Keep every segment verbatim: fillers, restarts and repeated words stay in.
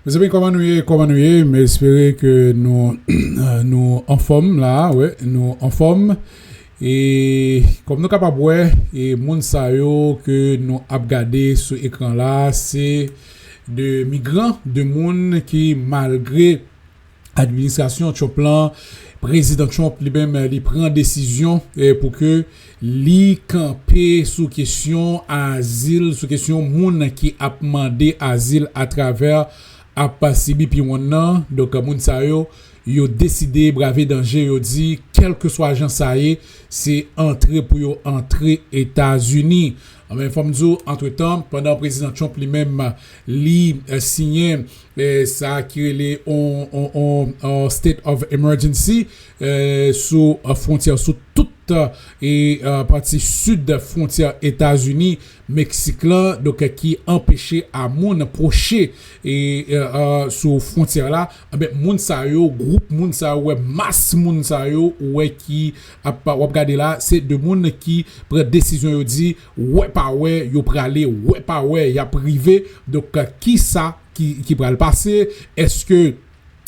Mezanmi, kòman nou ye? Kòman nou ye? M espere ke nou, nou anfòm la, wi, nou anfòm. E kòm nou kapab wè, e moun sa yo ke nou ap gade sou ekran la, se de migran, de moun ki, malgre administrasyon Trump lan, prezidan Trump li menm, li pran desizyon, eh, pou ke li kanpe sou kesyon azil, sou kesyon moun ki ap mande azil atravè ap sibi pi wonn nan. Donk, moun sa yo, yo deside brave danje, yo di, kèlkeswa jan sa ye, se antre pou yo antre Etazini. Anben, fò m di w, antretan, pandan prezidan Trump li menm, li, eh, siyen, eh, sa ki rele on, on, on, on state of emergency, eh, sou, eh, fwontyè, sou tout, eh, e, eh, pati sid fwontyè Etazini, Meksik lan, donk, eh, ki anpeche a moun pwoche, e, eh, eh, sou fwontyè la. Anben, moun sa yo, gwoup moun sa yo, wè, mas moun sa yo, ou wè ki ap, w ap gade la, se de moun ki pran desizyon, yo di, wè pa wè, yo prale, wè pa wè, y ap rive. Donk, eh, kisa ki, ki pral pase? Èske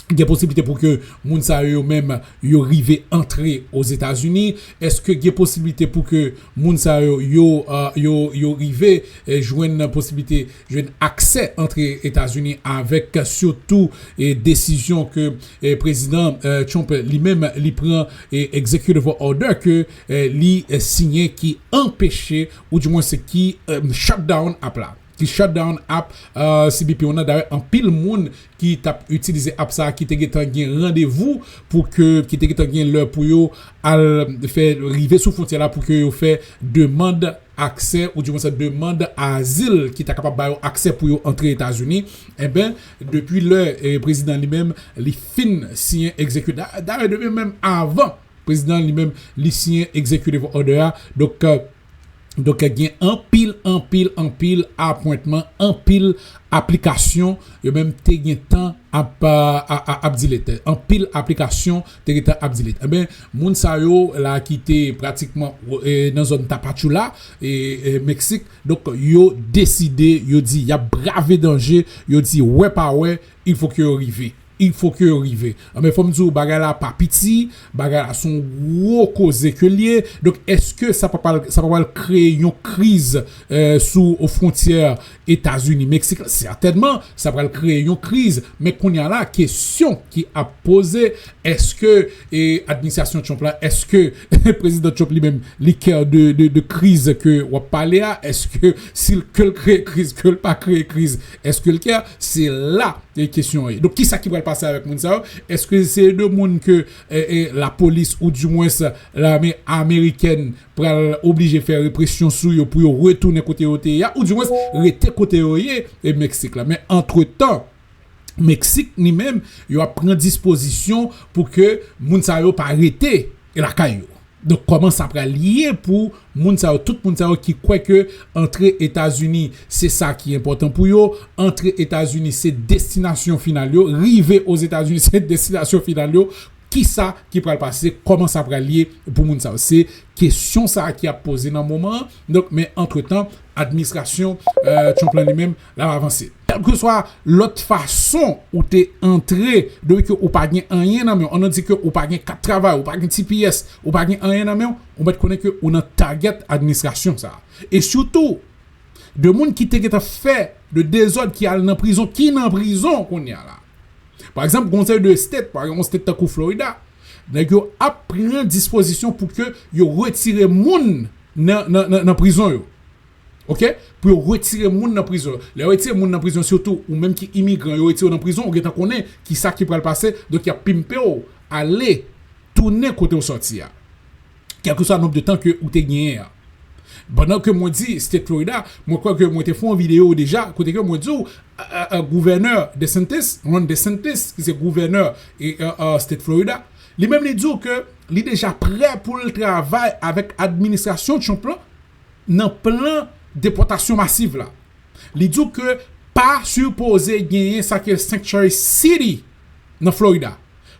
gen posiblite pou ke moun sa yo, yo menm, yo rive antre Ozetazini? Èske gen posiblite pou ke moun sa yo, yo, eh, yo, yo rive, eh, jwenn posiblite, jwenn aksè antre Etazini avèk sitou, eh, desizyon ke, eh, prezidan, eh, Trump li menm li pran, eh, executive order ke, eh, li, eh, siyen ki anpeche, ou di mwen se ki, eh, shutdown app la. Ki shutdown app, eh, C B P One nan. Dayè, anpil moun ki t ap itilize app sa a, ki te gentan gen randevou pou ke, ki te gentan gen lè pou yo al fè, rive sou fwontyè la pou ke yo fè demann aksè, ou di mwen se demann azil ki ta kapab ba yo aksè pou yo antre Etazini. Enben, depi lè, eh, prezidan li menm, li fin siyen executive, da-, dayè, depi menm avan prezidan li menm, li siyen executive order a. Donk, eh, donk, gen anpil, anpil, anpil apwentman, anpil aplikasyon, yo menm te gen tan ap, a, a, a, ap delete. Anpil aplikasyon te gen tan ap delete. Enben, moun sa yo la ki te pratikman, eh, nan zòn Tapachula, e, e, Meksik, donk, yo deside, yo di, y ap brave danje, yo di, wè pa wè, il faut que yo rive. Il faut que yo rive. Enben, fò m di w, bagay la pa piti, bagay la se yon gwo koze ke l ye. Donk, èske sa pa pral, sa pa pral kreye yon kriz, eh, sou fwontyè Etazini, Meksik la? Sètènman, sa pral kreye yon kriz. Men kounye a la, kesyon ki ap poze, èske, eh, administrasyon Trump la, èske prezidan Trump li menm, li kè de, de, de kriz ke w ap pale a? Èske si l, ke l kreye kriz, ke l pa kreye kriz, èske l kè? Se la, eh, kesyon an ye. Donk, kisa ki pral pase avèk moun sa yo? Èske se de moun ke, eh, eh, lapolis, ou di mwens lame amerikèn, pral oblije fè represyon sou yo pou yo retounen kote yo te ye a, ou di mwens rete kote yo ye, e Meksik la? Men antretan, Meksik, li menm, yo ap pran dispozisyon pou ke moun sa yo pa rete lakay yo. Donk, kòman sa pral ye pou moun sa yo, tout moun sa yo ki kwè ke antre Etazini, se sa ki enpòtan pou yo, antre Etazini, se destinasyon final yo, rive Ozetazini, se destinasyon final yo, kisa ki pral pase, kòman sa pral ye pou moun sa yo? Se kesyon sa a ki ap poze nan moman an. Donk, men antretan, administrasyon, eh, Trump lan li menm, l ap avanse. Kèlkeswa lòt fason ou te antre, depi ke ou pa gen anyen nan men w, ann di ke ou pa gen kat travay, ou pa gen T P S, ou pa gen anyen nan men w, ou mèt konnen ke ou nan target administrasyon sa a. E sitou, de moun ki te gentan fè de dezòd ki al nan prizon, ki nan prizon kounye a la. Pa egzanp, gon seri de state, pa egzanp, yon state tankou Florida, nèg yo ap pran dispozisyon pou ke yo retire moun nan, nan, nan, nan prizon yo. Oke? Pou yo retire moun nan prizon yo. Lè yo retire moun nan prizon, sitou ou menm ki imigran, yo retire w nan prizon, ou gentan konnen ki sa ki pral pase, donk y ap pimpe w, ale, tounen kote w sòti a. Kèlkeswa nonb de tan ke ou te genyen an. Pandan ke mwen di State Florida, mwen kwè ke mwen te fè yon videyo deja, kote ke mwen di w, a, a, a, gouvènè DeSantis, Ron DeSantis, ki se gouvènè e, a, a, State Florida, li menm li di w ke li deja prè pou l travay avèk administrasyon Trump lan nan plan depòtasyon masiv la. Li di w ke pa sipoze genyen sa ke Sanctuary City nan Florida.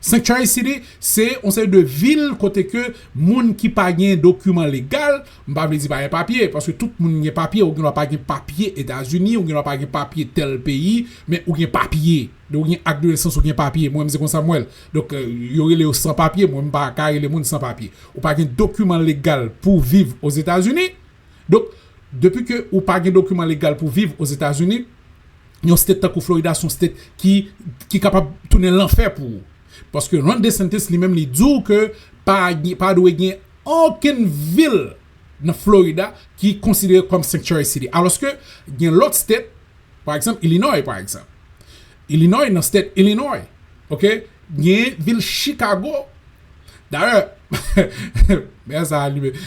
Sanctuary City se yon seri de vil kote ke moun ki pa gen dokiman legal, m pa vle di pa gen papye, paske tout moun gen papye, ou gen dwa pa gen papye Etazini, ou gen dwa pa gen papye tèl peyi, men ou gen papye. Donk, ou gen ak de nesans, ou gen papye. Mwen menm se konsa m wè l. Donk, euh, yo rele yo san papye, mwen m pa ka rele moun san papye. Ou pa gen dokiman legal pou viv Ozetazini. Donk, depi ke ou pa gen dokiman legal pou viv Ozetazini, yon state tankou Florida se yon state ki, ki kapab tounen lanfè pou ou. Paske Ron DeSantis li menm li di w ke pa, pa dwe gen okenn vil nan Florida ki konsidere kòm sanctuary city. Alòske gen lòt state, pa egzanp, Illinois, pa egzanp. Illinois, nan state Illinois, ok, gen vil Chicago. Dayè, mè sa a li menm,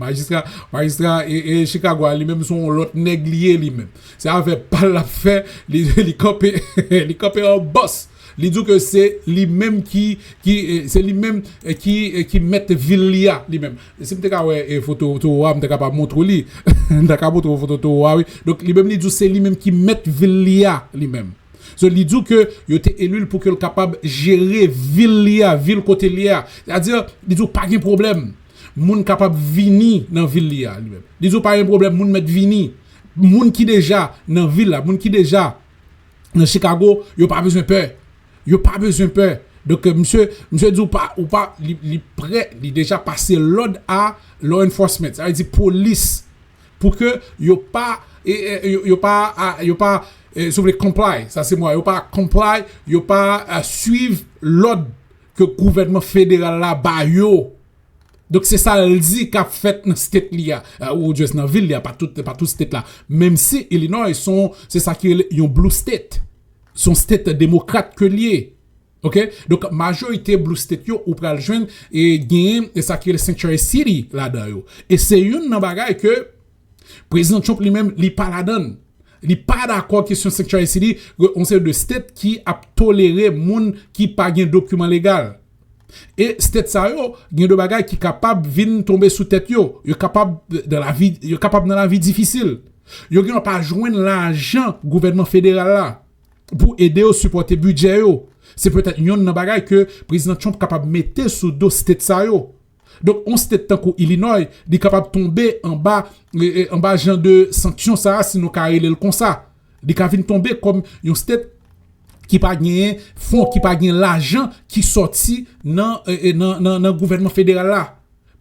majistra, majistra e, e Chicago a li menm se yon lòt nèg li ye li menm. Se afè pa l l ap fè, li, li kanpe, li kanpe an bòs. Li di ke se li menm ki, ki, eh, se li menm, eh, ki, eh, ki mèt vil li a, li menm. Si m te ka wè, eh, foto towo a, m te kapab montre w li. M te ka montre w foto towo a, wi. Donk, li menm li di se li menm ki mèt vil li a, li menm. So, li di ke yo te eli l pou ke l kapab jere vil li a, vil kote li a. Sètadi, li di pa gen pwoblèm. Moun kapab vini nan vil li a, li menm. Li di pa gen pwoblèm, moun mèt vini. Moun ki deja nan vil la, moun ki deja nan Chicago, yo pa bezwen pè. Yo pa bezwen pè. Donk, euh, misye, misye di ou pa, ou pa, li, li prè, li deja pase lòd a law enforcement, sa vle di polis, pou ke yo pa, e, e, yo, yo pa, a, yo pa, e, si w vle comply, sa se mo a, yo pa comply, yo pa, a, swiv lòd ke gouvènman federal la ba yo. Donk, se sa l di k ap fèt nan state li a, a, ou just nan vil li a, pa tout, pa tout state la. Menm si Illinois, se yon, se sa ki rele yon blue state. Se yon state demokrat ke l ye. Ok? Donk, majorite blue state yo, ou pral jwenn, e genyen, e sa ki rele sanctuary city ladan yo. E se youn nan bagay ke Prezidan Trump li menm, li pa ladan l. Li pa dakò kesyon sanctuary city, yon seri de state ki ap tolere moun ki pa gen dokiman legal. E state sa yo, gen de bagay ki kapab vin tonbe sou tèt yo. Yo kapab, dans la vie, yo kapab nan lavi difisil. Yo gen dwa pa jwenn lajan gouvènman federal la pou ede yo sipòte bidjè yo. Se petèt yonn nan bagay ke Prezidan Trump kapab mete sou do state sa yo. Donk, yon state tankou Illinois, li kapab tonbe anba, e, e, anba jan de sanksyon sa a, si nou ka rele l konsa. Li ka vin tonbe kòm yon state ki pa genyen fon, ki pa gen lajan ki sòti nan, e, e, nan, nan, nan gouvènman federal la.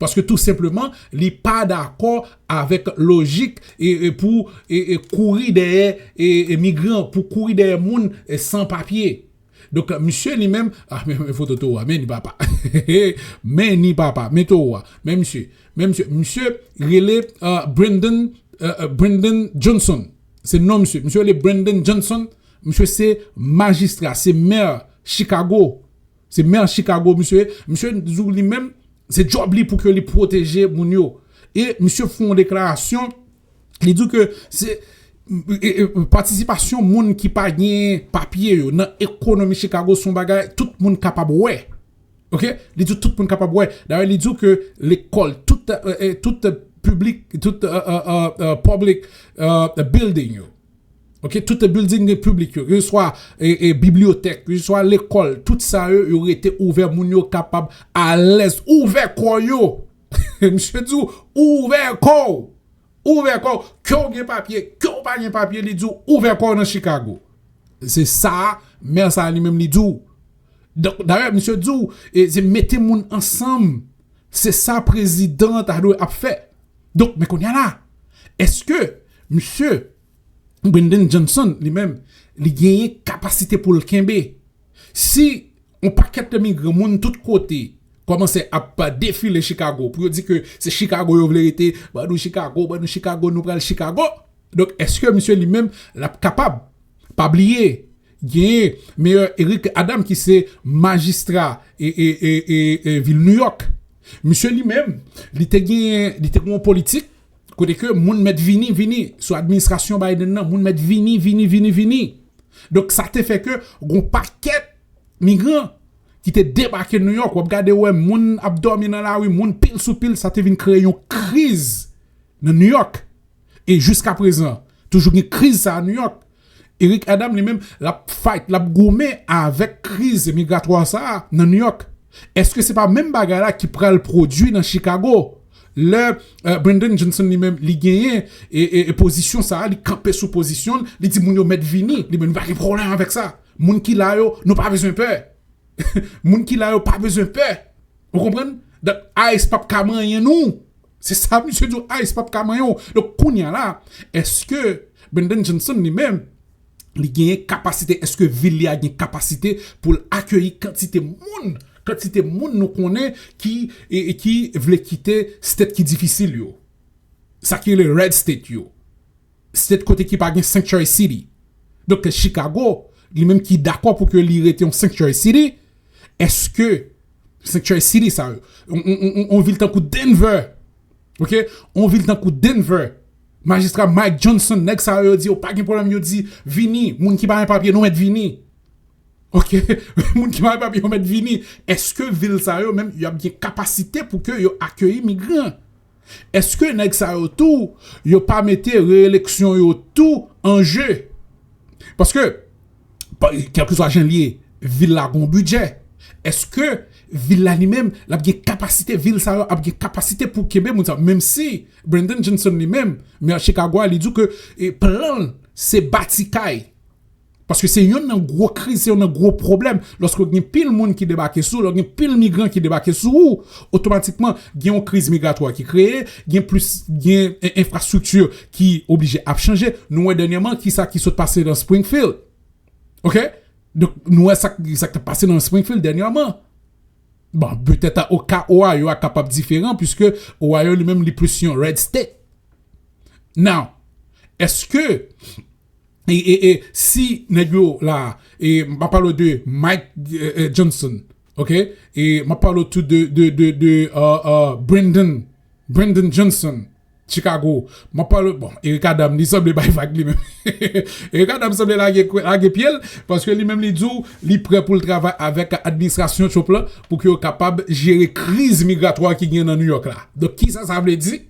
Paske tou senpleman, li pa dakò avèk lojik e, e pou e, e kouri dèyè e, e migran, pou kouri dèyè moun e, san papye. Donk, misye li menm, a, men, men foto towo a, men ni papa. Men ni papa, men towo a, men misye, men misye, misye rele, euh, Brandon, euh, euh, Brandon Johnson. Se non misye, misye rele Brandon Johnson, misye se majistra, se mè Chicago. Se mè Chicago, misye, misye di w li menm, se djòb li pou ke li pwoteje moun yo. E misye fè yon deklarasyon, li di ke se, e, e, patisipasyon moun ki pa gen papye yo nan ekonomi Chicago se yon bagay tout moun kapab wè. Ok? Li di tout moun kapab wè. Dayè, li di ke lekòl, tout, e, e, tout piblik, tout, e, e, e, e, public, e, building yo. Ok, tout building piblik yo, ke se swa, e, e, bibliyotèk, ke se swa lekòl, tout sa yo, yo rete ouvè, moun yo kapab alèz, ouvè kò yo. Misye di w, ouvè kò w. Ouvè kò w. Ke w gen papye, ke w pa gen papye, li di w, ouvè kò w nan Chicago. Se sa, mè sa li menm li di w. Donk, dayè, misye di w, e, se mete moun ansanm. Se sa prezidan ta dwe ap fè. Donk, men kounye a la, èske misye Brandon Johnson, li menm, li genyen kapasite pou l kenbe? Si yon pakèt de migran, moun tout kote, kòmanse ap defile Chicago, pou yo di ke se Chicago yo vle rete, ban nou Chicago, ban nou Chicago, nou pral Chicago. Donk, èske misye li menm, l ap kapab? Pa bliye, genyen Meyè Eric Adams ki se majistra e, e, e, e, e vil New York. Misye li menm, li te genyen, li te gen yon politik, kote ke moun mèt vini, vini, sou administrasyon Biden nan, moun mèt vini, vini, vini, vini. Donk, sa te fè ke gon pakèt migran ki te debake New York, w ap gade wè moun ap dòmi nan lari, moun pil sou pil, sa te vin kreye yon kriz nan New York. E jiska prezan, toujou gen kriz sa a New York. Eric Adam li menm l ap fight, l ap goumen avèk kriz migratwa sa a nan New York. Èske se pa menm bagay la ki pral pwodui nan Chicago? Lè uh, Brandon Johnson li menm li genyen e, e, e pozisyon sa a, li kanpe sou pozisyon l, li di moun yo mèt vini, li menm li pa gen pwoblèm avèk sa. Moun ki la yo, nou pa bezwen pè. Moun ki la yo pa bezwen pè. Ou konprann? Donk, ICE p ap ka manyen nou. Se sa misye di w, ICE p ap ka manyen w. Donk, kounye a la, èske Brandon Johnson li menm, li genyen kapasite, èske vil li a gen kapasite pou l akeyi kantite moun, kantite moun nou konnen ki, e, e ki vle kite state ki difisil yo? Sa ki rele red state yo. State kote ki pa gen sanctuary city. Donk, Chicago, li menm ki dakò pou ke li rete yon sanctuary city, èske sanctuary city sa yo, yon, yon, yon, yon vil tankou Denver, ok, yon vil tankou Denver, majistra Mike Johnson, nèg sa yo, yo di yo pa gen pwoblèm, yo di vini, moun ki pa gen papye nou mèt vini. Ok, moun ki pa gen papye yo mèt vini. Èske vil sa yo menm y ap gen kapasite pou ke yo akeyi migran? Èske nèg sa yo tou, yo pa mete reyeleksyon yo tou an je? Paske, pa- kèlkeswa jan l ye, vil la gon bidjè. Èske vil la li menm, l ap gen kapasite, vil sa yo ap gen kapasite pou kenbe moun sa yo? Menm si Brandon Johnson li menm, mè Chicago a, li di w ke e, plan l se bati kay. Paske se youn nan gwo kriz, se youn nan gwo pwoblèm. Lòske gen pil moun ki debake sou, lòske gen pil migran ki debake sou ou, otomatikman, gen yon kriz migratwa ki kreye, gen plis, gen en- enfrastrikti ki oblije ap chanje. Nou wè dènyèman ki sa ki sot pase nan Springfield. Ok? Donk, nou wè sa, sa k t ap pase nan Springfield dènyèman. Bon, petèt a, o ka Ohio a kapab diferan, puiske Ohio li menm li plis yon red state. Now, èske e, e, e, si nèg yo la, e, m ap pale de Mike e, e, Johnson, ok? E m ap pale tou de, de, de, de uh, uh, Brandon, Brandon Johnson, Chicago. M ap pale, bon, Eric Adam, li sanble bay vag li menm. Eric Adam sanble lage, lage pye l, paske li menm li di w, li prè pou l travay avèk administrasyon Trump la, pou ke yo kapab jere kriz migratwa ki gen nan New York la. Donk, kisa sa vle di?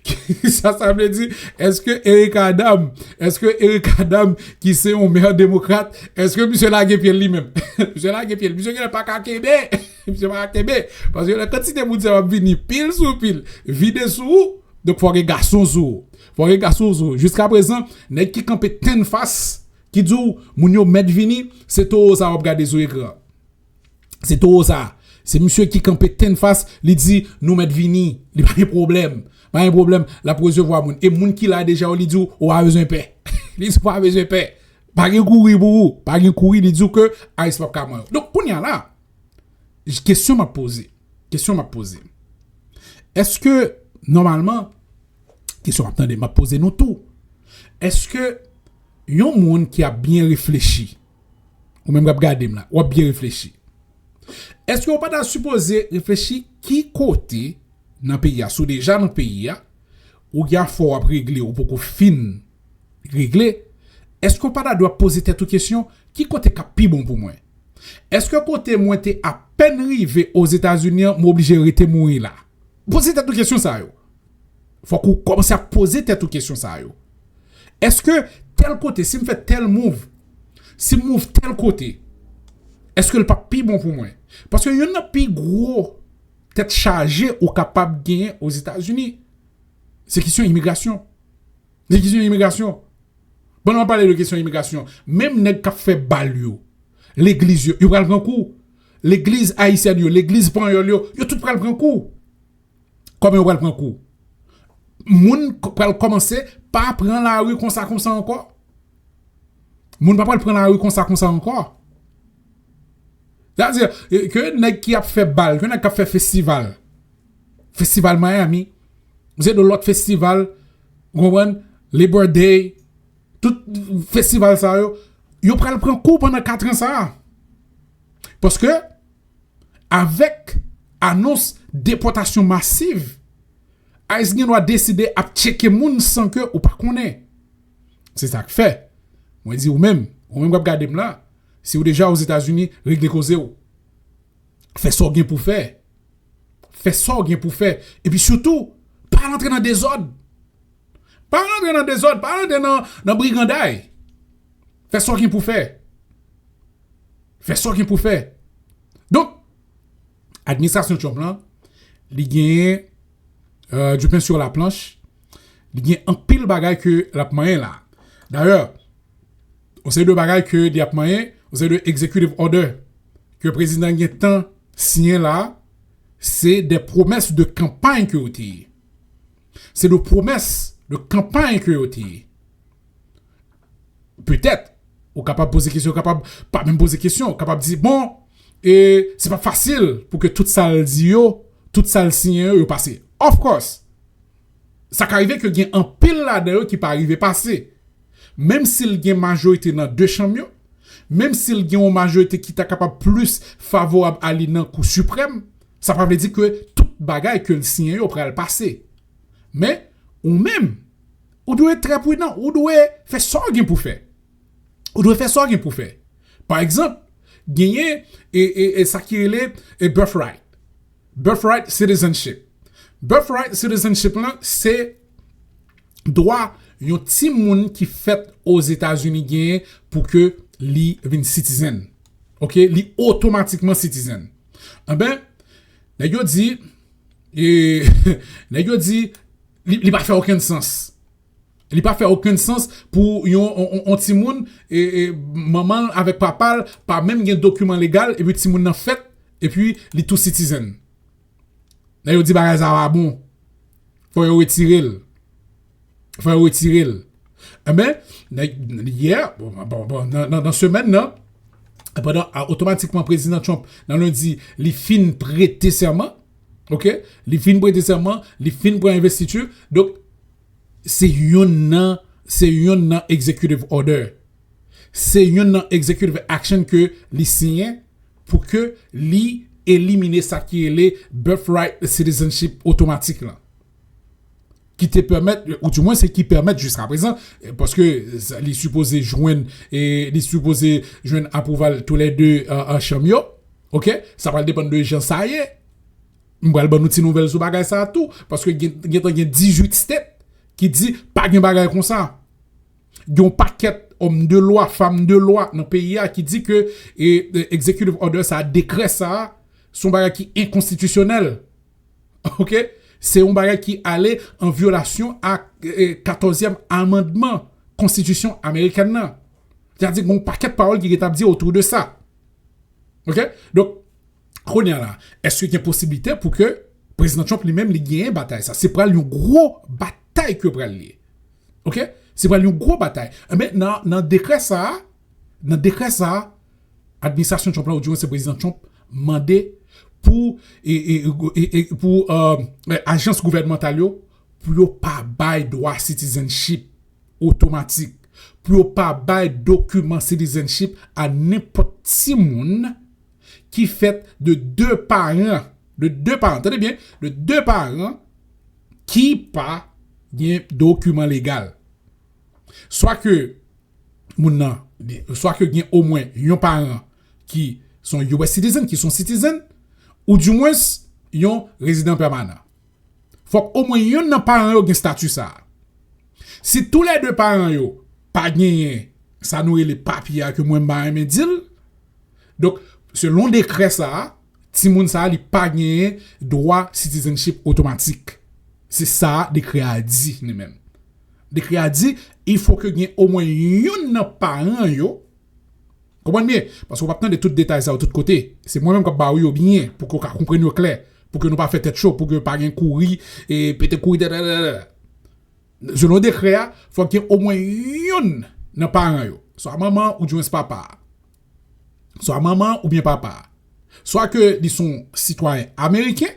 Kisa sa vle di? Èske Eric Adam, èske Eric Adam, ki se yon mè demokrat, èske misye lage pye l li menm? Misye lage pye l. Misye genlè pa ka kenbe. Misye pa ka kenbe. Paske lè kantite moun sa yo ap vini pil sou pil, vide sou ou, donk fò gen gason sou ou. Fò gen gason sou ou. Jiska prezan, nèg ki kanpe tennfas, ki di w, moun yo mèt vini, se towo sa w ap gade sou ekran. Se towo sa. Se misye ki kanpe tennfas, li di, nou mèt vini. Li pa gen pwoblèm. Pa gen pwoblèm, l ap resevwa moun. E moun ki la deja yo, li di w, ou pa bezwen pè. Li di w pa bezwen pè. Pa gen kouri pou ou. Pa gen kouri, li di w ke ICE p ap ka manyen w. Donk, kounye a la, kesyon m ap poze. Kesyon m ap poze. Èske, nòmalman, kesyon m ap tande, m ap poze nou tou. Èske yon moun ki ap byen reflechi, ou menm k ap gade m la, w ap byen reflechi. Èske w pa ta sipoze reflechi ki kote nan peyi a, si w deja nan peyi a, ou gen afè w ap regle, ou poko fin regle, èske w pa ta dwe ap poze tèt ou kesyon, ki kote k ap pi bon pou mwen? Èske kote mwen te apèn rive Ozetazini an, m oblije rete mouri la? Poze tèt ou kesyon sa yo. Fòk ou kòmanse ap poze tèt ou kesyon sa yo. Èske tèl kote, si m fè tèl move, si m move tèl kote, èske l p ap pi bon pou mwen? Paske youn nan pi gwo tèt chaje ou kapab genyen Ozetazini, se kesyon imigrasyon. Se kesyon imigrasyon. Pandan m ap pale de kesyon imigrasyon, menm nèg k ap fè bal yo, legliz yo, yo pral pran kou. Legliz ayisyèn yo, legliz panyòl yo, yo tout pral pran kou. Kòman yo pral pran kou? Moun k- pral kòmanse pa pran lari konsa konsa ankò. Moun pa pral pran lari konsa konsa ankò. Sa vle di, e, ke nèg ki ap fè bal, ke nèg k ap fè festival, festival Miami, se de lòt festival, ou konprann? Labor Day, tout festival sa yo, yo pral pran kou pandan kat an sa a. Paske, avèk anons depòtasyon masiv, ICE gen dwa deside ap tcheke moun san ke ou pa konnen. Se sa k fè, mwen di ou menm, ou menm k ap gade m la, si w deja Ozetazini, regle koze w. Fè sa w gen pou fè. Fè sa w gen pou fè. Epi sitou, pa rantre nan dezòd. Pa rantre nan dezòd, pa rantre nan, nan briganday. Fè sa w gen pou fè. Fè sa w gen pou fè. Donk, administrasyon Trump lan, li genyen euh, du pain sur la planche, li gen anpil bagay ke l ap manyen la. Dayè, yon seri de bagay ke li ap manyen, yon seri de executive order ke prezidan gen tan siyen la, se de pwomès de kanpay ke yo te ye. Se de pwomès de kanpay ke yo te ye. Petèt, ou kapab poze kesyon, ou kapab pa menm poze kesyon, ou kapab di, bon, e se pa fasil pou ke tout sa l di yo, tout sa l siyen yo, yo pase. Of course, sa ka rive ke gen anpil ladan yo ki pa rive pase. Menm si l gen majorite nan de chanm yo, menm si l gen yon majorite ki ta kapab plis favorab a li nan Kou Siprèm, sa pa vle di ke tout bagay ke l siyen yo pral pase. Men, ou menm, ou dwe trè pridan, ou dwe fè sa w gen pou fè. Ou dwe fè sa w gen pou fè. Pa egzanp, genyen e, e, e sa ki rele e birthright. Birthright citizenship. Birthright citizenship lan, se dwa yon timoun ki fèt Ozetazini genyen pou ke li vin citizen. Ok? Li otomatikman citizen. Anben, nèg yo di, e, nèg yo di, li, li pa fè okenn sans. Li pa fè okenn sans pou yon, on, on, on timoun, e, e, manman l avèk papa l pa menm gen dokiman legal, epi timoun nan fèt, epi li tou citizen. Nèg yo di bagay sa pa bon. Fò yo retire l. Fò yo retire l. Enben, nèg, yè, bon, bon, bon, nan, nan, nan semèn nan, pandan, a, otomatikman prezidan Trump, nan lendi, li fin prete sèman, ok? Li fin prete sèman, li fin pran envestiti. Donk, se yonn nan, se yonn nan executive order. Se yonn nan executive action ke li siyen pou ke li elimine sa ki rele birthright citizenship otomatik lan. Ki te pèmèt, ou di mwen se ki pèmèt jiska prezan, paske li sipoze jwenn, e li sipoze jwenn apwouval tou lè de, e, e, chanm yo. Ok? Sa pral depann de jan sa ye. M pral ban nou ti nouvèl sou bagay sa a tou, paske gen, gentan gen dizuit state ki di pa gen bagay konsa. Gen yon pakèt òm de lwa, fanm de lwa nan peyi a ki di ke, e, e, executive order sa a, dekrè sa a, se yon bagay ki enkonstitisyonèl. Ok? Se yon bagay ki ale an vyolasyon ak, e, katòzyèm amandman konstitisyon amerikèn nan. Sètadi gen yon pakèt pawòl ki gentan ap di otou de sa. Ok? Donk, kounye a la, èske gen posiblite pou ke prezidan Trump li menm li genyen batay sa? Se pral yon gwo batay ke pral ye. Ok? Se pral yon gwo batay. Enben, nan, nan dekrè sa a, nan dekrè sa a, administrasyon Trump la, ou di mwen se prezidan Trump, mande pou, e, e, e, e, pou, e, ajans gouvènmantal yo, pou yo pa bay dwa citizenship otomatik, pou yo pa bay dokiman citizenship a nenpòt timoun ki fèt de de paran, de de paran, tande byen, de de paran ki pa gen dokiman legal. Swa ke moun nan, swa ke gen omwen yon paran ki se yon U S citizen, ki se yon citizen, ou dimwens yon rezidan pèmanan. Fòk omwen yonn nan paran yo gen stati sa a. Si toulède paran yo pa genyen sa nou rele papye a ke mwen m pa renmen di l, donk, selon dekrè sa a, timoun sa a li pa genyen dwa citizenship otomatik. Se sa dekrè a di li menm. Dekrè a di, il faut que gen omwen yonn nan paran yo. Konprann byen? Paske w p ap tande tout detay sa yo tout kote. Se mwen menm k ap ba ou yo byen, pou ke w ka konprann yo klè, pou ke nou pa fè tèt cho, pou ke pa gen kouri, e pete kouri, dadadada. Selon dekrè a, fòk gen omwen yonn nan paran yo, swa manman ou dimwens papa a. Swa manman oubyen papa a. Swa ke li se yon sitwayen ameriken,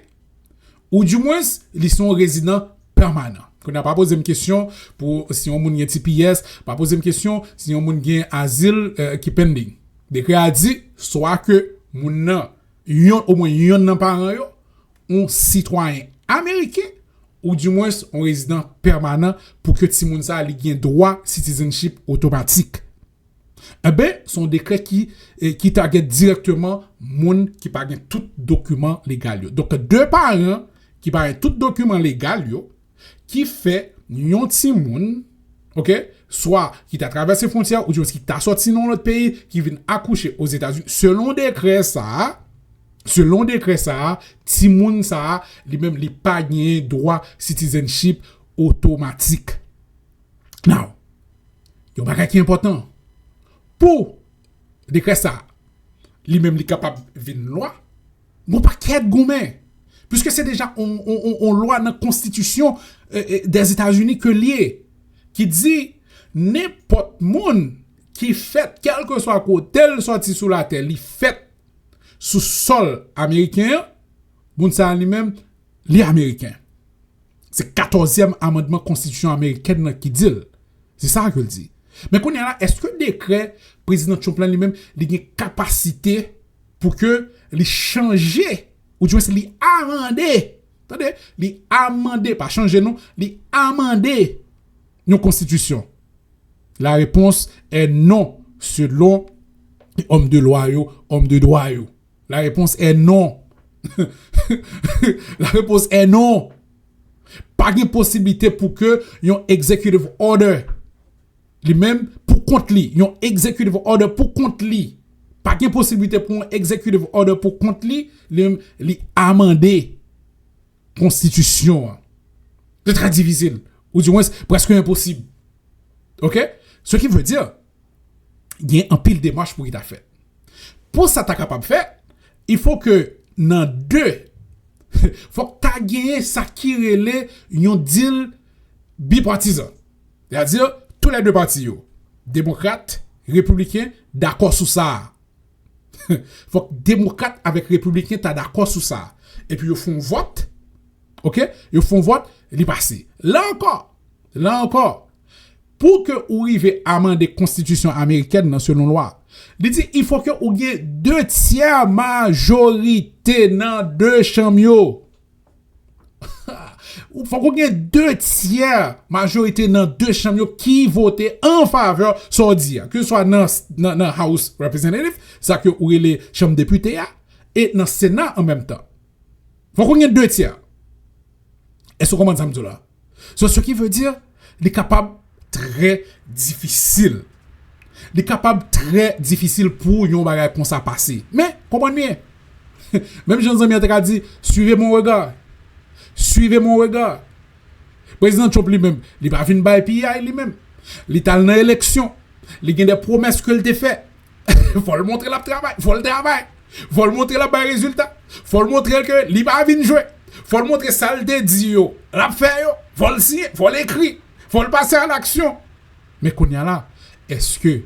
ou dimwens li se yon rezidan pèmanan. Kounye a, pa poze m kesyon pou si yon moun gen T P S, pa poze m kesyon si yon moun gen azil, eh, ki pending. Dekrè a di, swa ke moun nan, yon, omwen yonn nan paran yo, yon sitwayen ameriken, ou dimwens yon rezidan pèmanan pou ke timoun sa a li gen dwa citizenship otomatik. Enben, se yon dekrè ki, eh, ki target dirèkteman moun ki pa gen tout dokiman legal yo. Donk, de paran ki pa gen tout dokiman legal yo, ki fè yon timoun, ok, swa ki ta travèse fwontyè, oudimwens ki ta sòti nan yon lòt peyi, ki vin akouche Ozetazini, selon dekrè sa a, selon dekrè sa a, timoun sa a, li menm, li pa genyen dwa citizenship otomatik. Now, yon bagay ki enpòtan, pou dekrè sa a, li menm li kapab vin lwa, gon pakèt goumen. Piske se deja on, on, on, on lwa nan konstitisyon, euh, euh, Dèzetazini ke l ye, ki di nenpòt moun ki fèt, kèlkeswa kote l sòti sou latè, li fèt sou sòl ameriken an, moun sa a li menm, li ameriken. Se katòzyèm amandman konstitisyon amerikèn nan ki di l. Se sa ke l di. Men kounye a la, èske dekrè prezidan Trump la li menm, li gen kapasite pou ke li chanje, oudimwens li amande, tande, li amande, pa chanje non, li amande yon konstitisyon? La réponse est non, selon òm de lwa yo, òm de dwa yo. La réponse est non. La réponse est non. Pa gen posiblite pou ke yon executive order, li menm, pou kont li, yon executive order pou kont li, pa gen posiblite pou yon executive order pou kont li, li menm, li amande konstitisyon an. Se trè difisil. Oudimwens, prèske enposib. Ok? Ce qui veut dire, gen anpil demach pou ki ta fèt. Pou sa ta kapab fèt, il faut que nan de, fòk ta genyen sa ki rele yon deal bipartisan. Sètadi, tou lè de pati yo, demokrat, repibliken, dakò sou sa a. Fòk demokrat avèk repibliken ta dakò sou sa. Epi yo fè yon vòt, ok? Yo fè yon vòt, li pase. La ankò, la ankò, pou ke ou rive amande konstitisyon amerikèn nan selon lwa, li di, il faut que ou gen de tyè majorite nan de chanm yo. Ou fòk ou gen de tyè majorite nan de chanm yo ki vote an favè sa w di a, ke swa nan, nan, nan House Representative, sa ke ou rele chanm depite a, e nan Sena an menm tan. Fòk ou gen de tyè. Èske w konprann sa m di w la? So, ce qui veut dire, li kapab trè difisil. Li kapab trè difisil pou yon bagay konsa pase. Men, konprann byen. Menm jan zanmi an te ka di, suivez mon regard. Suivez mon regard. Prezidan Trump li menm, li pa vin bay piyay li menm. Li t al nan eleksyon. Li gen de pwomès ke l te fè. Fò l montre l ap travay. Fò l travay. Fò l montre l ap bay rezilta. Fò l montre ke li pa vin jwe. Fò l montre sa l te di yo, l ap fè yo. Fò l siyen. Fò l ekri. Fò l pase a laksyon. Men kounye a la, èske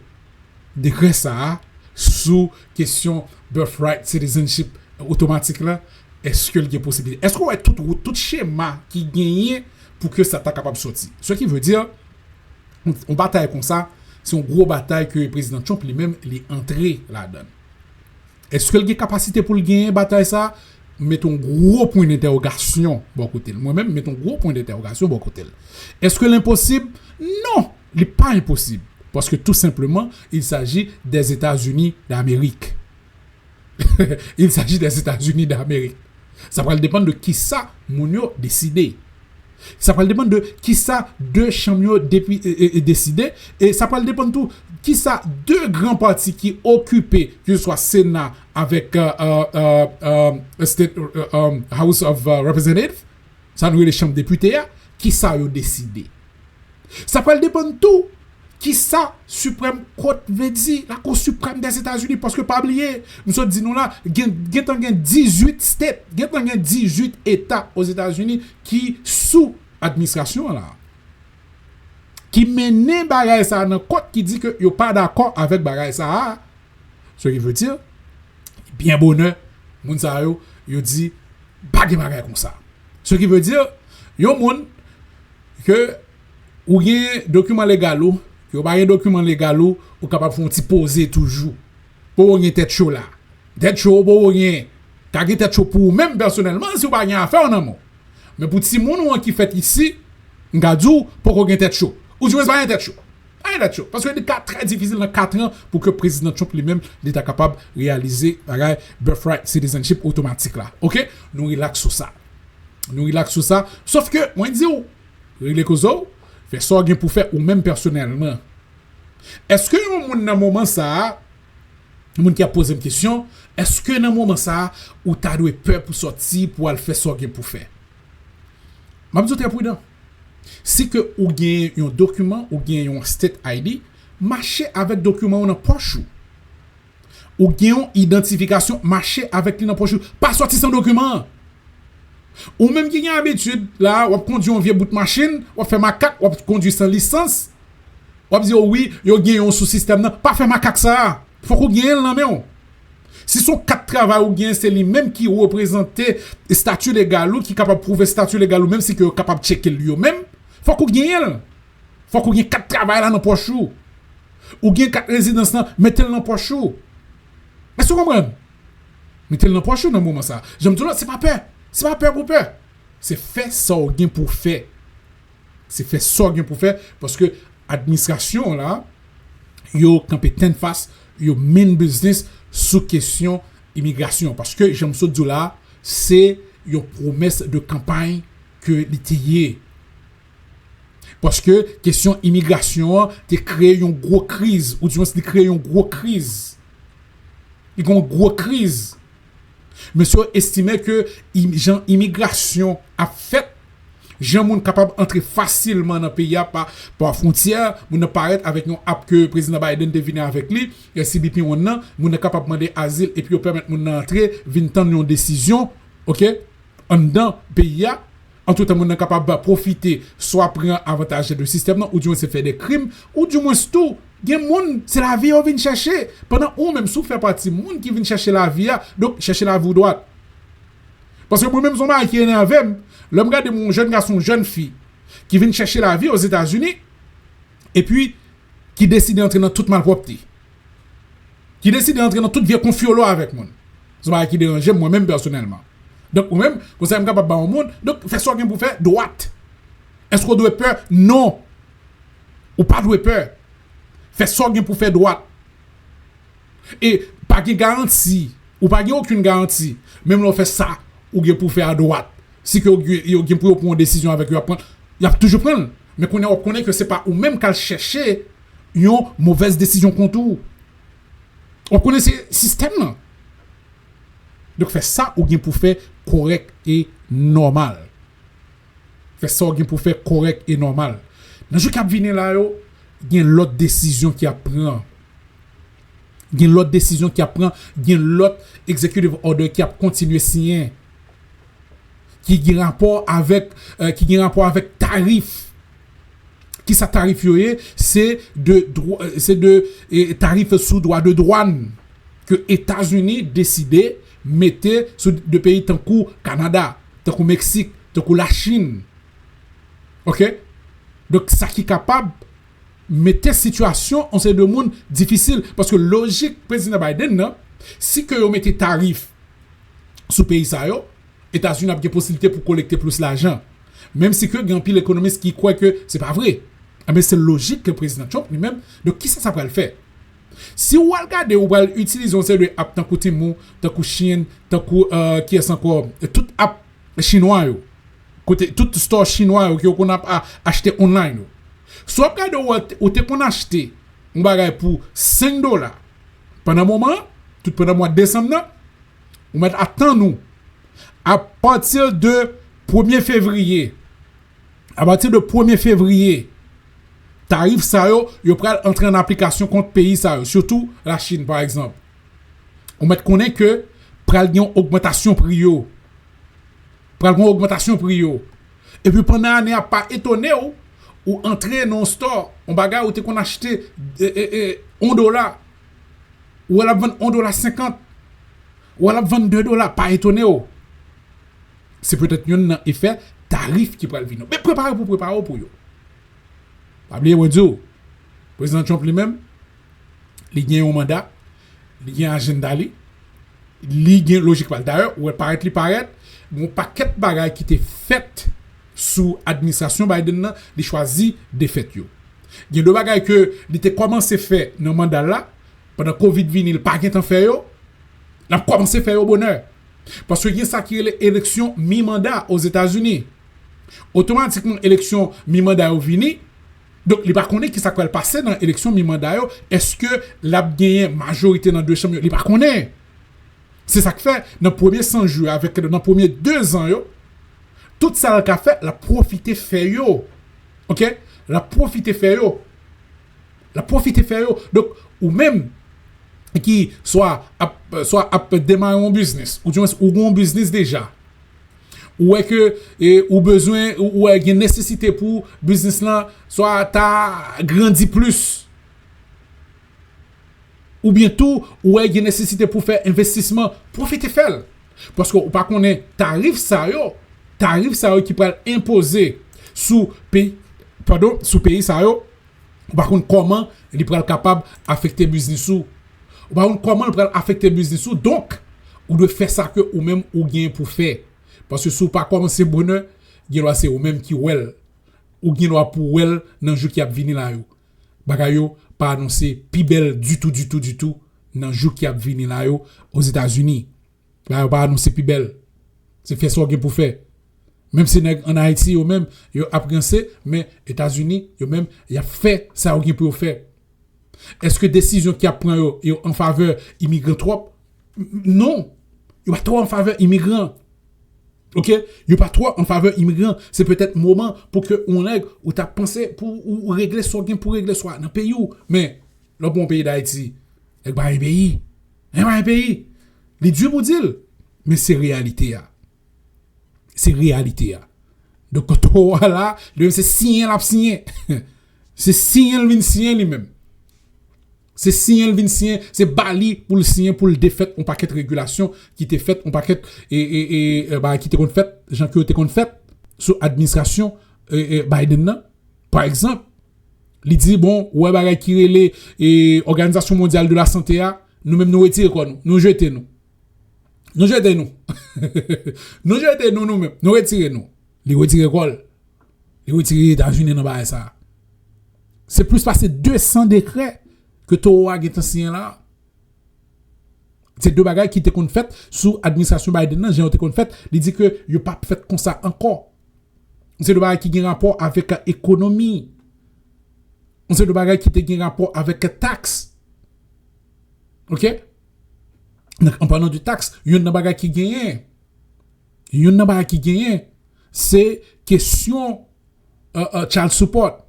dekrè sa a sou kesyon birthright citizenship otomatik la, èske l gen posibilite? Èske w wè tout wout, tout chema ki genyen pou ke sa ta kapab sòti? Ce qui veut dire, yon, yon batay konsa, se yon gwo batay ke prezidan Trump li menm, li antre ladan l. Èske l gen kapasite pou l genyen batay sa? M mete yon gwo pwen dentèwogasyon bò kote l. Mwen menm, m mete yon gwo pwen dentèwogasyon bò kote l. Èske l enposib? Non, li pa enposib. Paske tou senpleman, il s'agit des États-Unis d'Amérique. Il s'agit des États-Unis d'Amérique. Sa pral depann de kisa moun yo deside. Sa pral depann de kisa de chanm yo depi, e, e, e deside. E sa pral depann tou kisa de gran pati ki okipe, ke se swa Sena avèk, euh, euh, euh, euh, State, euh, euh, House of, euh, Representative, sa nou rele chanm depite a, kisa yo deside. Sa pral depann tou kisa Supreme Court vle di, Lakou Siprèm Dèzetazini, paske pa bliye, m sot di nou la, gen, gentan gen dizuit state, gentan gen dizuit eta Ozetazini ki sou administrasyon an la. Ki mennen bagay sa a nan kòt, ki di ke yo pa dakò avèk bagay sa a. Ce qui veut dire, byen bonè, moun sa yo, yo di, pa gen bagay konsa. Ce qui veut dire, yon moun ke ou gen dokiman legal ou, ke ou pa gen dokiman legal ou, ou kapab fè yon ti poze toujou. Poko gen tèt cho la. Tèt cho ou poko gen. Ka gen tèt cho pou ou menm pèsonèlman si ou pa gen afè w nan men w. Men pou timoun ou an ki fèt isi, m ka di w, poko gen tèt cho. Oudimwens pa gen tèt cho. Pa gen tèt cho. Paske li ka trè difisil nan kat an pou ke prezidan Trump li menm, li ta kapab reyalize bagay birthright citizenship otomatik la. Ok? Nou relax sou sa. Nou relax sou sa. Sòf ke, mwen di w, regle koze w, Fè sa w gen pou fè ou menm pèsonèlman. Èske yon moun nan moman sa a, moun ki ap poze m kesyon, èske nan moman sa a, ou ta dwe pè pou sòti, pou al fè sa w gen pou fè? M ap di w trè pridan. Si ke ou gen yon dokiman, ou gen yon state I D, mache avèk dokiman w nan pòch ou. Ou gen yon idantifikasyon, mache avèk li nan pòch ou. Pa sòti san dokiman an. Ou menm ki gen abitid, la, w ap kondui yon vye bout machin, w ap fè makak, w ap kondui san lisans, w ap di, "O wi, yo genyen w sou sistèm nan." Pa fè makak sa a. Fòk ou genyen l nan men w. Si se yon kat travay ou genyen, se li menm ki reprezante estati legal ou, ki kapab pwouve estati legal ou, menm si ke yo kapab tcheke l yo menm, fòk ou genyen l. Fòk ou gen kat travay la nan pòch ou. Ou gen kat rezidans lan, mete l nan pòch ou. Èske w konprann? Mete l nan pòch ou nan moman sa a. Jan m di w la, se pa pè. Se pa pè pou pè. Se fè sa w gen pou fè. Se fè sa w gen pou fè, paske administrasyon an la, yo kanpe tennfas, yo mean business sou kesyon imigrasyon. Paske, jan m sot di w la, se yon pwomès de kanpay ke li te ye. Paske kesyon imigrasyon an te kreye yon gwo kriz, oudimwens li kreye yon gwo kriz. Li gen yon gwo kriz. Mesye yo estime ke im-, jan imigrasyon ap fèt, jan moun kapab antre fasilman nan peyi a pa, pa fwontyè, moun nan parèt avèk yon app ke Prezidan Biden te vini avèk li, C B P One nan, moun nan kapab mande azil epi yo pèmèt moun nan antre, vin tann yon desizyon, oke, anndan peyi a. Antretan, moun nan kapab pwofite, swa pran avantaj de sistèm nan, oudimwens se fè de krim, oudimwens tou, gen moun, se lavi yo vin chèche. Pandan ou menm, si w fè pati moun ki vin chèche lavi a, donk, chèche lavi w dwat. Paske mwen menm, se yon bagay ki enève m, lè m gade yon jèn gason, yon jèn fi, ki vin chèche lavi Ozetazini, epi ki deside antre nan tout malpwòpte, ki deside antre nan tout vye konfyolo avèk moun. Se yon bagay ki deranje m, mwen menm pèsonèlman. Donk, ou menm, konsèy m kapab ba yon moun, donk, fè sa w gen pou fè dwat. Èske w dwe pè? Non. Ou pa dwe pè. Fè sa w gen pou fè dwat. E pa gen garanti. Ou pa gen okenn garanti. Menm lè w fè sa, ou gen pou fè a dwat. Si ke yo, yo gen pou yo pran yon desizyon avèk yo, y ap pran, y ap toujou pran l. Men kounye a, w ap konnen ke se pa ou menm k al chèche yon movèz desizyon kont ou. W ap konnen se sistèm nan. Donk, fè sa ou gen pou fè kòrèk e nòmal. Fè sa w gen pou fè kòrèk e nòmal. Nan jou k ap vini la yo, gen lòt desizyon ki ap pran. Gen lòt desizyon ki ap pran, gen lòt executive order ki ap kontinye siyen. Ki gen rapò avèk, eh, ki gen rapò avèk tarif. Kisa tarif yo ye? Se de dwa-, eh, se de, eh, tarif sou dwa de dwàn ke Etazini deside mete sou de peyi tankou Kanada, tankou Meksik, tankou Lachin. Oke? Donk, sa ki kapab mete sitiyasyon yon seri de moun difisil. Paske lojik Prezidan Biden nan, si ke yo mete tarif sou peyi sa yo, Etazini ap gen posiblite pou kolekte plis lajan. Menm si ke gen anpil ekonomis ki kwè ke se pa vre. Enben, se lojik ke Prezidan Trump li menm, donk, kisa sa pral fè? Si w al gade, ou pral itilize yon seri de app tankou Temu, tankou Shein, tankou, euh, kiyès ankò? Tout app chinwa yo. Kote, tout store chinwa yo ke w konn ap a-, achte online yo. Si w ap gade, ou, ou te konn achte yon bagay pou senk dola pandan moman an, tout pandan mwa desanm nan, ou mèt ap tann ou. Apati de premye fevriye, apati de premye fevriye, tarif sa yo, yo pral antre an aplikasyon kont peyi sa yo, sitou Lachin, pa egzanp. Ou mèt konnen ke pral gen yon ogmantasyon pri yo. Pral gen yon ogmantasyon pri yo. Epi pandan ane a, pa etone w, ou antre nan yon store, yon bagay ou te konn achte, e, e, e, yon dola, ou wè l ap vann yon dola senkant, ou wè l ap vann de dola, pa etone w. Se petèt youn nan efè tarif ki pral vini. Men prepare pou prepare w pou yo. Pa bliye mwen di w, Prezidan Trump li menm, li gen yon manda, li gen ajanda li, li gen lojik pa l. Dayè, ou wè parèt li parèt, gen yon pakèt bagay ki te fèt sou administrasyon Biden nan, li chwazi defèt yo. Gen de bagay ke li te kòmanse fè nan manda l la, pandan Covid vini, li pa gentan fè yo, l ap kòmanse fè yo bonè. Paske gen sa ki rele eleksyon mi manda Ozetazini. Otomatikman, eleksyon mi manda yo vini, Donk, li pa konnen ki sa k pral pase nan eleksyon mi manda yo. Èske l ap genyen majorite nan de chanm yo? Li pa konnen. Se sa k fè, nan premye san jou yo, avèk nan premye de zan yo, tout sa l ka fè, l ap pwofite fè yo. Oke? L ap pwofite fè yo. L ap pwofite fè yo. Donk, ou menm ki swa ap, swa ap demare yon biznis, ou di ou gen yon biznis deja, ou wè ke e, ou bezwen, ou, ou wè gen nesesite pou biznis lan swa ta grandi plis, oubyen tou, ou wè gen nesesite pou fè envestisman, pwofite fè l. Paske ou pa konnen tarif sa yo, tarif sa yo ki pral enpoze sou peyi, padon, sou peyi sa yo, ou pa konn kòman li pral kapab afekte biznis ou. Ou pa konn kòman li pral afekte biznis ou, donk, ou dwe fè sa ke ou menm ou gen pou fè. Paske si w pa kòmanse bonè, gen dwa se ou menm ki wè l. Ou gen dwa pou wè l nan jou ki ap vini la yo. Bagay yo pa anonse pi bèl ditou, ditou, ditou nan jou ki ap vini la yo Ozetazini. Bagay yo pa anonse pi bèl. Se fè sa w gen pou fè. Menm si nèg ann Ayiti yo menm, yo ap ranse, men Etazini, yo menm, y ap fè sa yo gen pou yo fè. Èske desizyon ki ap pran yo, yo an favè imigran twòp? Non. Yo pa twò an favè imigran. Oke? Yo pa twò an favè imigran. Se petèt moman pou ke yon nèg ou ta panse pou ou regle sa w gen pou regle swa nan peyi w. Men, lè w pran yon peyi Dayiti, nèg pa gen peyi. Nèg pa gen peyi. Li di pou di l. Men se reyalite a. Se reyalite a. Donk, towo a la, li menm se siyen l ap siyen. Se siyen l vin siyen li menm. Se siyen l vin siyen, se ba li pou l siyen pou l defèt yon pakèt regilasyon ki te fèt, yon pakèt e, e, e, e, bagay ki te konn fèt, jan ke yo te konn fèt sou administrasyon e, e, Biden nan. Pa egzanp, li di, bon, ou wè bagay ki rele e, Òganizasyon Mondyal de la Sante a, nou menm nou retire kò nou, nou jete nou. Nou jete nou. Nou jete nou nou menm. Nou retire nou. Li retire kò l. Li retire Etazini nan bagay sa. Se plis pase de san dekrè ke towo a gentan siyen la. Se de bagay ki te konn fèt sou administrasyon Biden nan, jan yo te konn fèt. Li di ke yo p ap fèt konsa ankò. Se de bagay ki gen rapò avèk ekonomi. Se de bagay ki te gen rapò avèk taks. Oke? Donk, an palan de taks, youn nan bagay ki genyen, youn nan bagay ki genyen, se kesyon uh, uh, child support.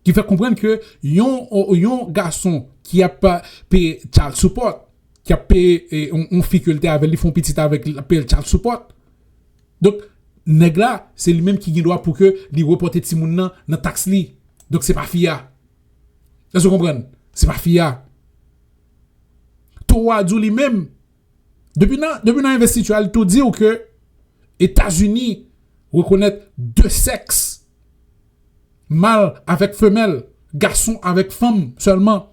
Ki fè konprann ke yon, yon gason ki ap peye child support, ki ap peye e, yon, yon fi ke l te avè l, li fè yon pitit avèk li, l ap peye l child support. Donk, nèg la, se li menm ki gen dwa pou ke li repòte timoun nan nan taks li. Donk, se pa fi a. Èske w konprann? Se pa fi a. Towo a di w li menm, depi nan, depi nan envestiti a, li tou di w ke Etazini rekonèt de sèks, mal avèk femèl, gason avèk fanm sèlman.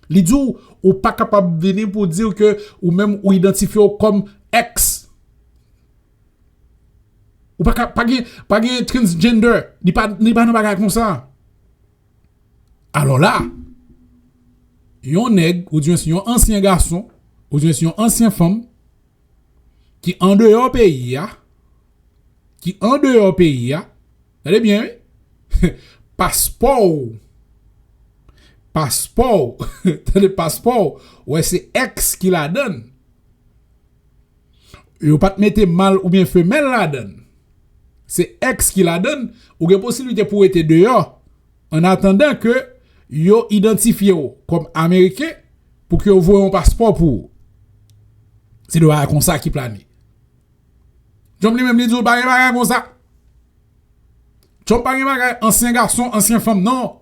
Li di w, ou pa kapab vini pou di w ke ou menm ou idantifye w kòm èks. Ou pa ka, pa gen, pa gen transgender. Li pa, li pa nan bagay konsa. Alò la, yon nèg, oudiyans yon ansyen gason, oudiyans yon ansyen fanm, ki andeyò peyi a, ki andeyò peyi a, tande byen, wi, paspò w, paspò w, tande, paspò w, wè se èks ki ladan l. Yo pa t mete mal oubyen femèl ladan l. Se èks ki ladan l, ou gen posiblite pou w rete deyò, an atandan ke yo idantifye w kòm Ameriken, pou ke yo voye yon paspò pou ou. Se de bagay konsa ki plane. Trump li menm li di w pa gen bagay konsa. Trump pa gen bagay ansyen gason, ansyen fanm, non.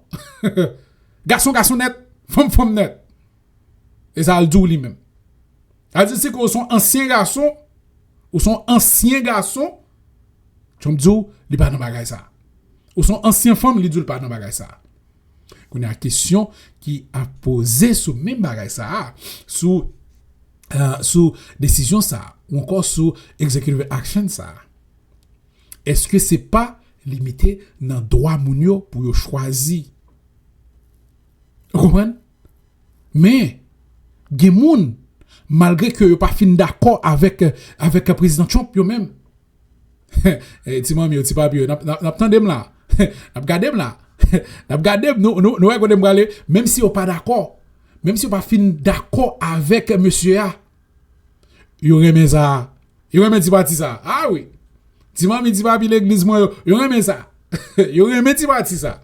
Gason, gason nèt, fanm, fanm nèt. E sa l di w li menm. Sa di si ke w se yon ansyen gason, ou se yon ansyen gason, Trump di w, li pa nan bagay sa. Ou se yon ansyen fanm, li di w li pa nan bagay sa. Kounye a kesyon ki ap poze sou menm bagay sa a, sou, uh, sou desizyon sa a, ou ankò sou executive action sa a. Èske se pa limite nan dwa moun yo pou yo chwazi? Ou konprann? Men, gen moun, malgre ke yo pa fin dakò avèk, avèk prezidan Trump yo menm. Eh, ti manmi yo, ti papi yo, n ap, n ap, n ap tande m la. N ap gade m la. N ap gade m, nou, nou, nou wè kote m prale. Menm si yo pa dakò, menm si yo pa fin dakò avèk mesye a, yo renmen sa. Yo renmen ti pati sa. Ah wi. Ti manmi, ti papi legliz mwen yo, yo renmen sa. Yo renmen ti pati sa.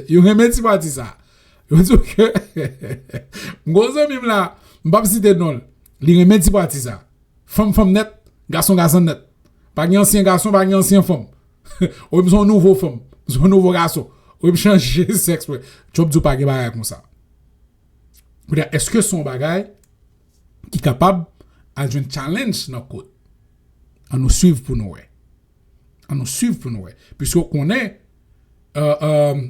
Yo renmen ti pati sa. Yo di ke m gwo zanmi m la, m p ap site non l. Li renmen ti pati sa. Fanm, fanm nèt, gason, gason nèt. Pa gen ansyen gason, pa gen ansyen fanm. Ou menm se yon nouvo fanm, se yon nouvo gason. Ou menm chanje sèks, wè. Trump di w pa gen bagay konsa. Kounye a, èske se yon bagay ki kapab al jwenn challenge nan kot? Ann nou swiv pou nou wè. Ann nou swiv pou nou wè. Piske w konnen, euh, euh,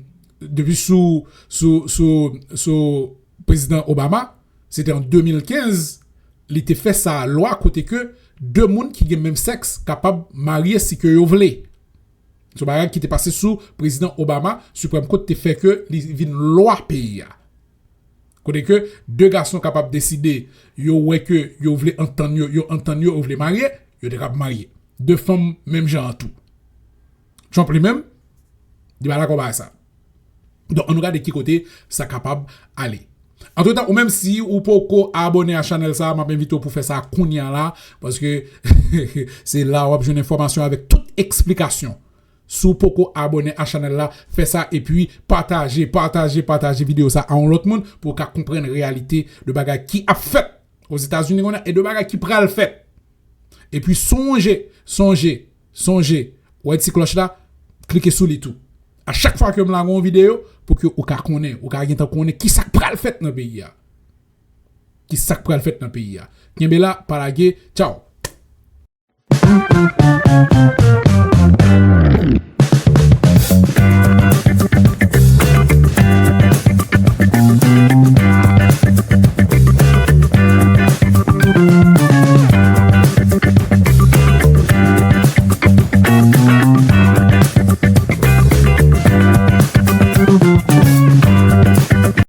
depi sou, sou, sou, sou prezidan Obama, se te an de mil kenz, li te fè sa lwa kote ke de moun ki gen menm sèks kapab marye si ke yo vle. Se yon bagay ki te pase sou prezidan Obama, Supreme Court te fè ke li vin lwa peyi a. Kote ke de gason kapab deside, yo wè ke yo vle antann yo, yo antann yo, yo vle marye, yo te kab marye. De fanm, menm jan an tou. Trump li menm, li pa dakò bagay sa. Donk, ann nou gade ki kote sa kapab ale. Antretan, ou menm si ou poko abòne a chanèl sa, m ap envite w pou fè sa kounye a la, paske se la w ap jwenn enfòmasyon avèk tout eksplikasyon. Si w poko abòne a chanèl la, fè sa epi pataje, pataje, pataje videyo sa a yon lòt moun pou w ka konprann reyalite de bagay ki ap fèt Ozetazini kounye a e de bagay ki pral fèt. Epi sonje, sonje, sonje, wè ti klòch la, klike sou li tou. A chak fwa ke m lage yon videyo, pou ke ou ka konnen, ou ka gentan konnen ki sa k pral fèt nan peyi a. Ki sa k pral fèt nan peyi a. Kenbe la, pa lage, tchaw.